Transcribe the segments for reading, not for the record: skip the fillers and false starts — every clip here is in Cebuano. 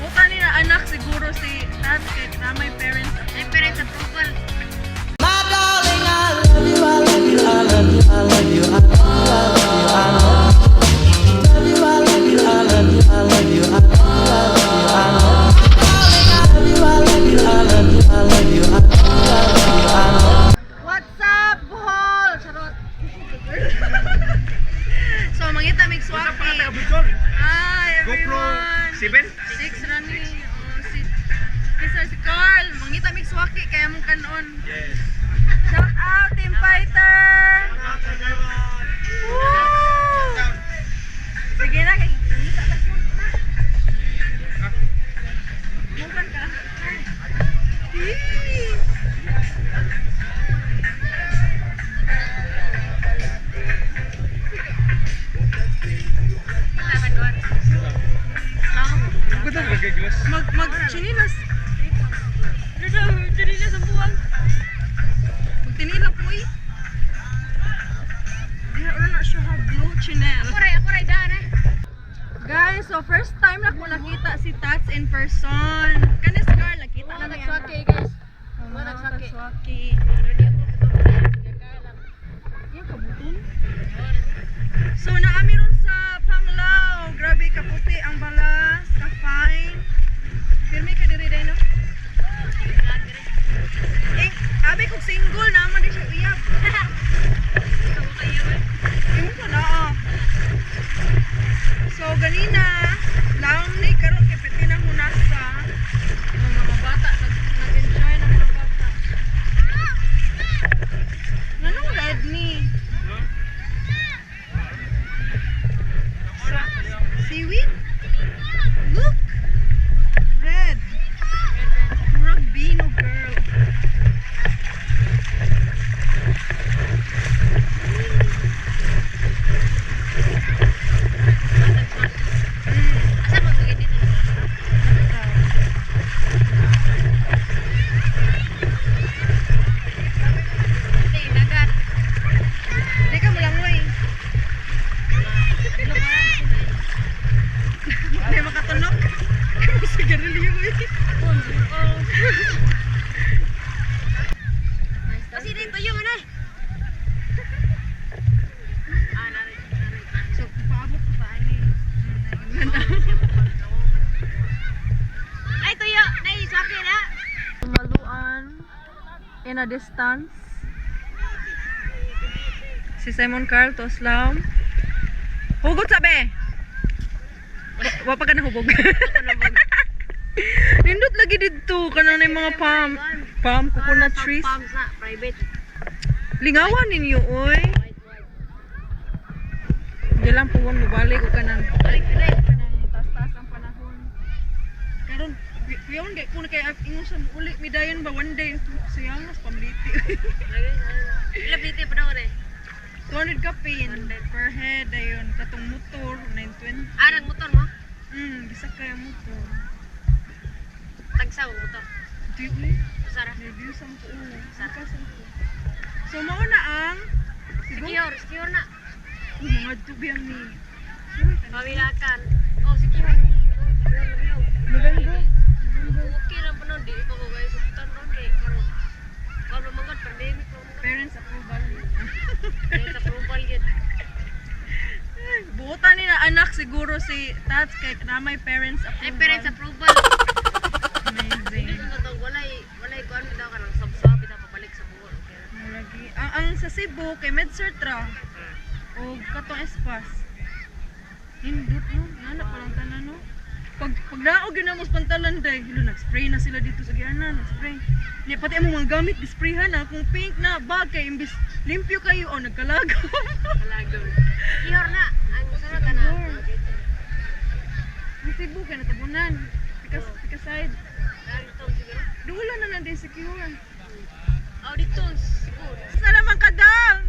Buta ni na anak siguro si Tats kay na may parents. May parents approval. My darling, I love you, I love you, I love you, I love you, I love you, I love you, I love you, I love you, I love you, I love you, I love you. Darling, I love you, I love you, I love you, I love you, I love you, I love you. What's up, Bohol? Charot. So, mangita mig swaki. Hi, everyone. 7? Six rani. Oh, si Kisa si Carl. Mangita mig swaki kaya mong kanon. Yes. Shout out, Team Fighter! Woo! Sige na, kay mangita ta ko na. Mukan ka. Yee! Ganda ba gaglas? Mag chinilas. Chinilas ang buwang. Magtinila po eh. Diha wala na siya ha blue chinel. Ako ray daan eh. Guys, so first time na ko nakita si Tats in person. Kanis girl, nakita na niya. Swaki guys. Oh, Wala swaki. swaki. Pero di ako katulog. Yung kabuton. So naami ron sa Panglao. Grabe kaputi ang balas, ka-fine. Pirmi ka diri day no? Eh, abi kog single naman di siya uyab. Imo ko na ah. So ganina, laom ni karon kay pwede na hunasa. Ang mga bata nag-enjoy ng mga bata. Nanong red ni? Seaweed? Look! Red. Murag Bino girl. Asa man mo dito? Hindi, dagat. Di ka mulangoy. Ano ba? Hindi makatunok. Sigarilyo eh. Kasi dito yung ano eh. Ah, narin. Narin. So, paabot pa pa ani. Ay, tuyo! Nay, swaki na! Maluan in a distance. Si Simon Carl Toslam. Hugot sabi. Wa pa ka nahubog. Nindot lagi didto kanang yung mga palm palm coconut trees. Palms na, private. Lingawan ninyo oy. White, white. Di lang pugon mobalik og kanang Balik, balik. kanang taas-taas ang panahon. Karon kuya hindi ko na kay ingon sa uli midayon ba one day sayang mas pamliti. Ila plite pa daw eh. 200 ka pin per head ayun katong motor 920. Ah, nagmotor mo? Bisa kaya motor. Tagsa ang motor. Di uy, Sara. review sa ko. Sara. Sara. So mao na ang siguro Secure, secure na. mga tubi ang ni Pawilakan. Oh, secure. Secure, November. Okay lang pa nun, di pa ko guys. Sukutan ron kay karon. Karon manggod, pandemic pa manggod. Parents approval. Parents approval yun. Buotan ni na anak siguro si Tats kay na may parents approval. Ay, parents approval. Amazing. Hindi ko to, walay kuan mo daw ka ng sabsab bitaw pabalik sa Bohol. Okay. Lagi. Ang sa Cebu kay MedCertra o katong Espas. Hindot no, nana pa lang tanan no. Pag naog yun na mo sa pantalan day, hilo nag-spray na sila dito sa Giana, nag-spray. Niya pati among mga gamit gisprayhan na kung pink na bag kay imbis limpyo kayo o nagkalagaw. Kalagaw. Secure na. Ang sunod na. Ang Cebu kay natabunan. Pika side. Dito siguro. Dulo na lang din secure. Oh, dito siguro. Sa naman kadang.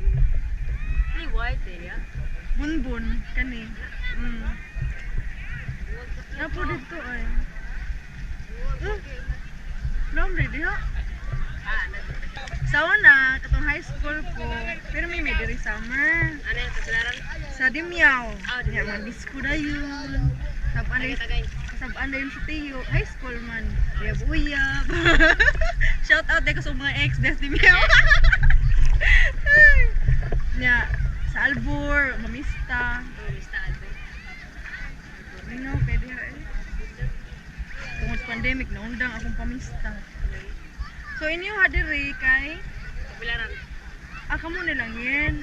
Ay, white area. Bunbun kani. Napo dito ay. Nombre diha. Ah, nag Sa una, katong high school ko, pero may diri summer. Ano yung kasalaran? Sa Dimyaw. Ah, Nya Dimyaw. mga disco dayon. Sabaan dayon, Tagay-tagay. kasabaan dayon si Tio. High school man. Uyab uyab. Shout out dahil ko sa mga ex des Dimyaw. Nya sa Albor, Mamista. Oh, Mr. Albo. Ano, pwede ha eh. Tungod sa pandemic, naundang akong pamista. So inyo ha diri kay Kapilaran. ah, kamo na lang yan.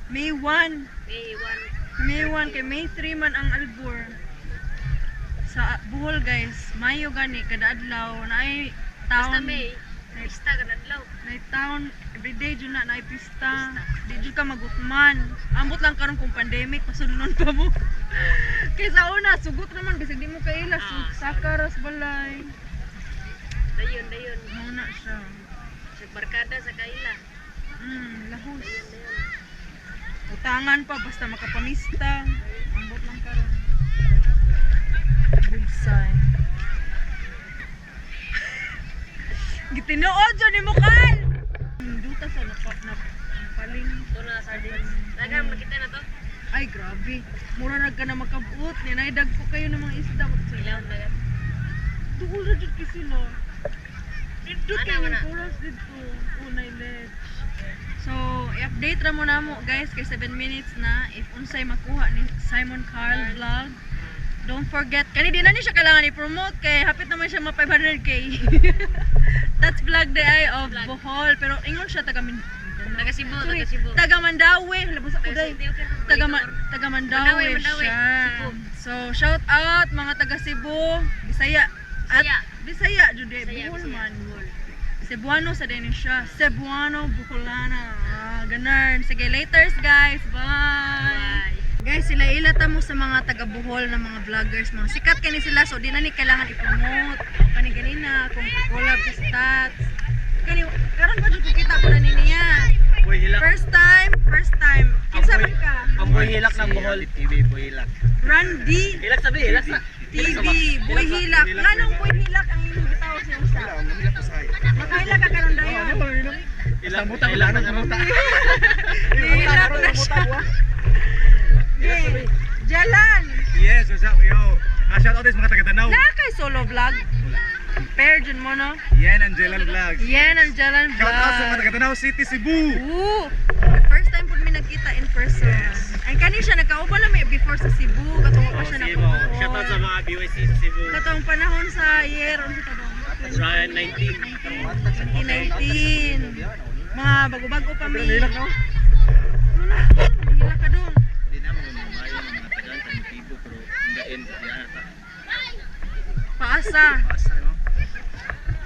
May 1. May 1. May 1 kay May 3 man ang Albor. Sa Bohol guys, Mayo gani kada adlaw naay Basta town. May. Pista ka adlaw. Naay town everyday jud na naay pista. Di jud ka magutman. Ambot lang karon kung pandemic pasudlon pa mo. Kay sa una sugot naman bisag di mo kaila Ah, saka ras balay. Dayon, dayon. Mao na siya. Sa barkada sa kaila. Lahos. Dayon, dayon. Utangan pa basta makapamista. Ambot lang karon. Bugsay. Gitinuod jud ni Mukal. Duta sa napa, napaling. Ito na sardines. Daghang nakita na to. Ay grabe. Mura na ka na makabuot ni nay dagko kayo ng mga isda. Ilaw dagat. Duol ra jud kay sila. Dito Ana, kay ana. oras dito. Unay ledge. So, i-update ra mo na mo guys kay 7 minutes na if unsay makuha ni Simon Carl vlog. Don't forget, kani di na ni siya kailangan i-promote kay hapit naman siya ma 500K. That's vlog the eye of Vlog. Bohol pero ingon siya taga Min Taga Cebu, Sorry, taga Cebu. taga Mandaue, labas ako Taga day. Cebu, okay. Taga Mandaue Mandaue, Mandaue. siya. Cebu. So, shout out mga taga Cebu, Bisaya. At Bisaya. Bisaya jud eh, Bisaya, Bohol Bisaya. man. Cebuano sa din siya. Cebuano, Boholana. Ah, ganun. Sige, laters guys. Bye. Bye. Guys, sila ilata mo sa mga taga Bohol na mga vloggers, mga sikat kani sila so di na ni kailangan i-promote. O kani ganina kung collab sa stats. Kani karon ba jud ko kita po na ni niya. Boy Hilak. First time, first time. Kinsa man ka? Ang Boy Hilak ng Bohol. TV Boy Hilak. Randy Hilak sabi, hilak sa. TV, Boy Hilak. Nganong Boy Hilak ang imong gitawag sa usa? Makahilak ka karon dayon. Hilak, hilak ng amuta. Hilak na siya. Okay. Jalan. Yes, what's up, yo? Ah, shout out sa mga taga Danau. Na kay solo vlog. Pair jud mo no. Yan ang Jelan Vlogs. Yan ang Jalan Shout out sa mga vlog. taga Danau City, Cebu. Ooh. First time po mi nagkita in person. Ang kani siya nagkauban na mi before sa Cebu, katong pa siya Cebu. Shout out sa mga BYC sa Cebu. Katong panahon sa year unsa ta ba? Ryan 19. 2019. Mga bago-bago pa mi. Hilak no? Ano na? Hilak ka dong. Hindi na mga mamayo ng mga taga sa Cebu pero in the end, di na ta. Paasa. Paasa no.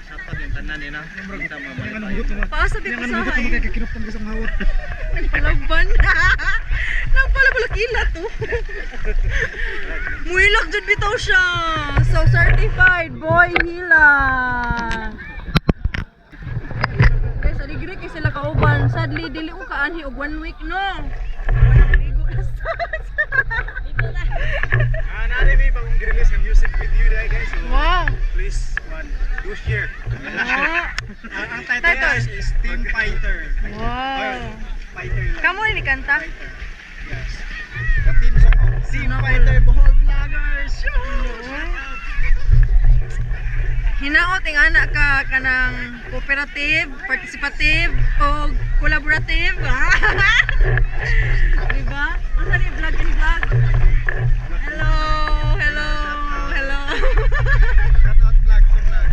Shout out yung tanan eh na. Kita mga malipay. Paasa di Yang ko ano sa mugot mo kay kinuptan ko sa mga hawak. Nagpalaban. Nagpalaban kila to. Muilak jud bitaw siya. So certified boy hila. Guys, aligre kay sila kauban. Sadly dili ko kaanhi og one week no. Wala ligo na sa. Ah, nari may bagong release ng music video dahil guys. So, Wow. please, one, do share. Wow. Ang title guys is Team Fighter. Wow. Fighter lang. Kamo ni kanta? Fighter. Yes. The team song of Team Fighter Bohol Vloggers. Shout out. Hinaot ing anak ka kanang cooperative, participative o collaborative. Diba? Unsa ni vlog and vlog? Hello, hello, hello. Shout out vlog sa vlog.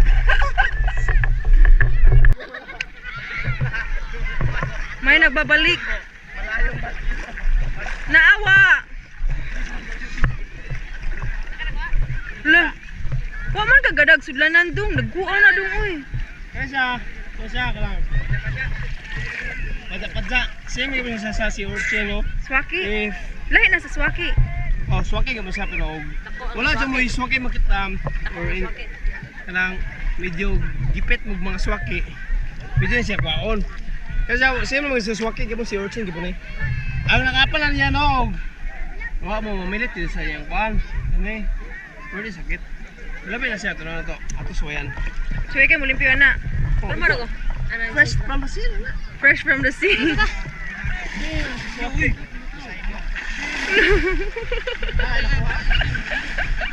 May nagbabalik. Naawa. La. Wa man kagadag sudlanan dong, nagkuha na dong oy. Kaya siya, ka lang. Padza, padza. Same yung siya sa si Urche, no? Swaki. If, Lahi na sa swaki. oh, swaki ka mo siya, pero wala dyan mo yung swaki makita, or in, kanang medyo gipit mo mga swaki. Medyo na siya kwaon. Kasi same naman sa swaki, gipon si Urchin, gipon eh. Ang nakapalan niya, no? Wa mo mamilit din sa iyang kwan. Ano eh? Pwede sakit. Labi na siya, ito na to. Ato suwayan. Suway kay mulimpyo na. Oh, Pero maro ko. Ano? Fresh from Brazil, na. Fresh from the sea.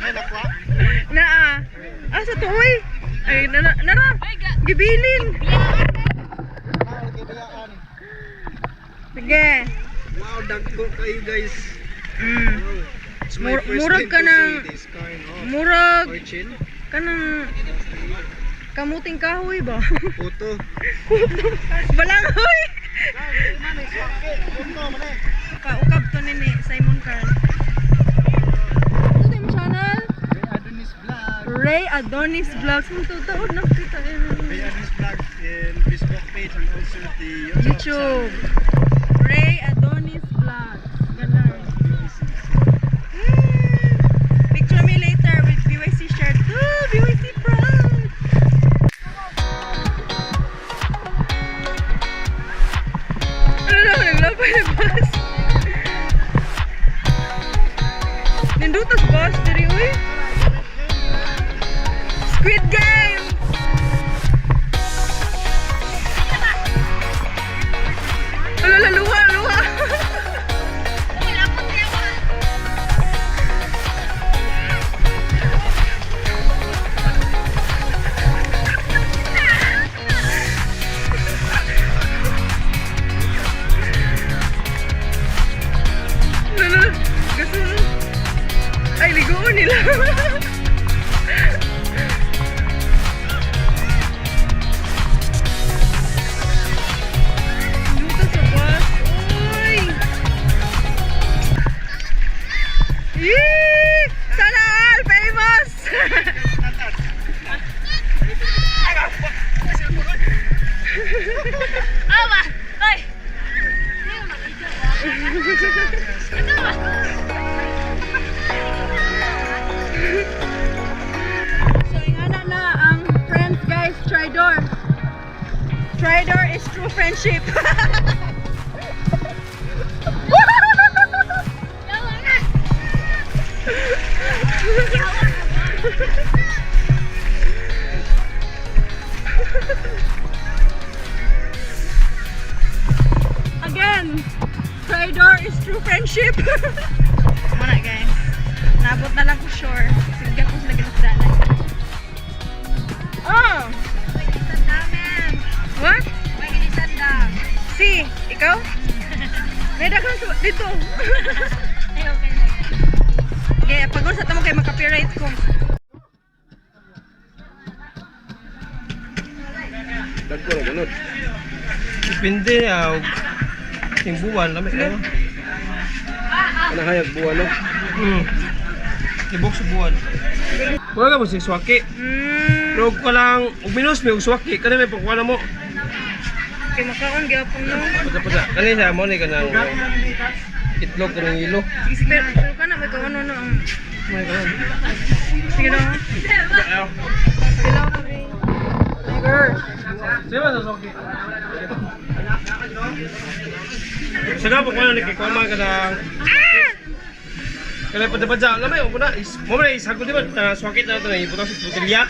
Ay, nakuha. Naa. Ah, sa tuoy. Ay, nara, nara. Gibilin. Ah, kaibigan. Sige. Wow, dagko kayo guys. Mm. It's my first Murag time ka to ng- see this kind of Murag urchin. kanang kamuting kahoy ba? Puto. Balanghoy. Kaukab to ni Simon Carl. Ito tayo mo channel? Ray Adonis Vlog. Ray Adonis Vlogs. Ang totoo na kita. Ray Adonis Vlog in Facebook page and also the YouTube. YouTube. Ray Adonis Vlogs. Ganun. Picture me later with BYC shirt. Ooh, BYC proud! Ano na, naglapay na bus. Nindutos bus, diri uy. Squid Game! Ala, luha, luha. Lala, gusto mo? Ay, ligoon nila. Luto sa bus. Uy! Yee! Sana all famous! Awa! Ay! So, ingana na ang friends guys, Tridor. Tridor is true friendship. Again, Tridor is true friendship. Muna guys. Nabot na lang ko sure. Sige ko sila ginasdanan. Oh! What? Si, ikaw? May daghan sa dito. Ay, okay na. Okay, pagod sa tamo kay maka-copyright ko. Dagko na ganun. Depende ah, ting buwan lami kayo. Kanang hayag buwan no? Tibok sa buwan. Wala ka mo si swaki. Pero og walang og minus may og swaki kani may pagkuha na mo. Kay makaon gyapon no. Pada pada kani sa mo ni kanang itlog kanang ilo. Pero kana may kaon no. May kaon. Sige na. Sige lang kami. Tiger. Sige ba sa swaki? Sige pa kuha ni kay kuha man kanang Kaya pada pada lamay og na is mo man isagol di ba ta swaki na to ibutang sa botelya.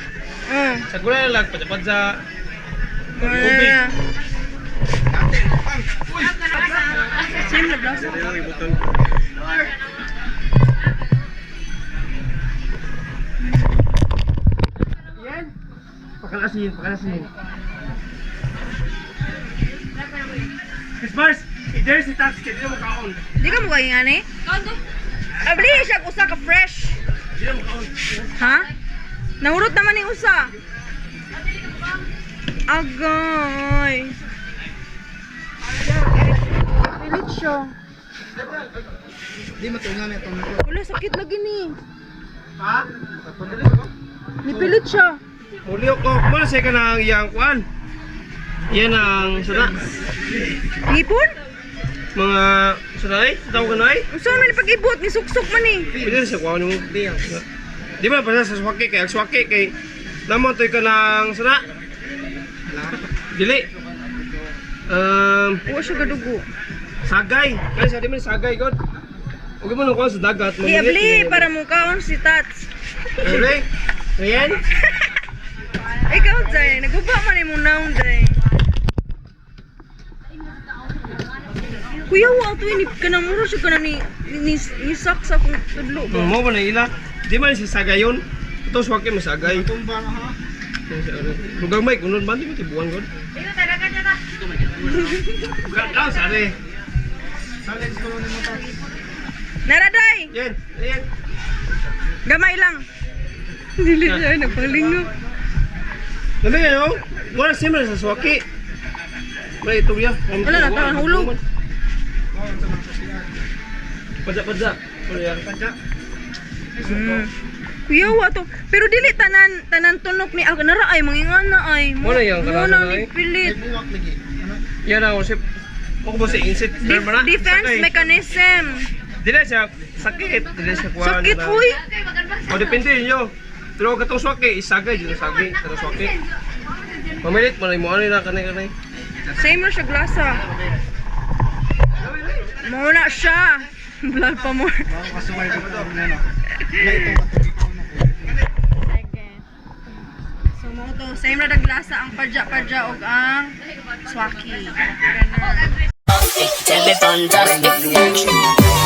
Sagol na lang pada pada. Tubig. Ah. Same na blouse. Pakalasin, pakalasin. Chris either si Tats kay di na mo kaon. Di ka mo kayo nga ni? Abli siya usa ka fresh. Di na mo kaon. Ha? Nahurot naman yung usa. Agay. Pilit siya. Di matungan na itong Wala, sakit lagi ni. Ha? Nipilit siya. Mulio ko, mo na siya kanang iyang kuan. Yan ang suna. Ngipon? Mga suna ay, tawag ka na ay. Unsa man ni pag-ibot? Nisuksok man ni. Pwede na siya kuan mo. Di ba pa sa swaki kay ang swaki kay namo toy kanang suna. Dili. Wa siya gadugo. Sagay. Kaya sa di man sagay god. Ug mo nang kuan sa dagat. Di abli para mo kaon si Tats. Abli. Ayan. Ikaw day, naguba man imong naon day. Kuya wa ato ini kanang mura siya kanang ni sak sa akong tudlo ba. Mo ba na ila? Di man siya sagayon. Ito swaki masagay. Tumba na ha. Lugar may kunod man di mo tibuan god. Gaw sare. Sa lens ko lang mo ta. Naraday! Yan, yan. Gamay lang. Dili siya nagpalingo. Dali yo. Wala siya man sa swaki. May ito ya. Wala na, taon, hulog. Padya padya. Wala yan. Padya. Kuya wa to. Pero dili tanan tanan tunok ni ako nara ay mangingana ay. Mo na yung Mo kanana na ay. ni pilit. Ay buwak lagi. Ano? Yan ang usip. Ako ba sa insect na? Defense Sakay. mechanism. Dili siya sakit, dili siya kuan. Sakit uy. O depende ninyo. Pero katong swaki isagay dito sagay, katong swaki. Mamilit man mo ano na kanay kanay. Same na siya glasa. Mo na siya. Vlog pa more. Bago kasuway ko ito. Ano na. Na itong katubig ko na. Sige. So mo to, same ra glasa ang padya-padya og ang swaki. Ganun. Tell me fantastic.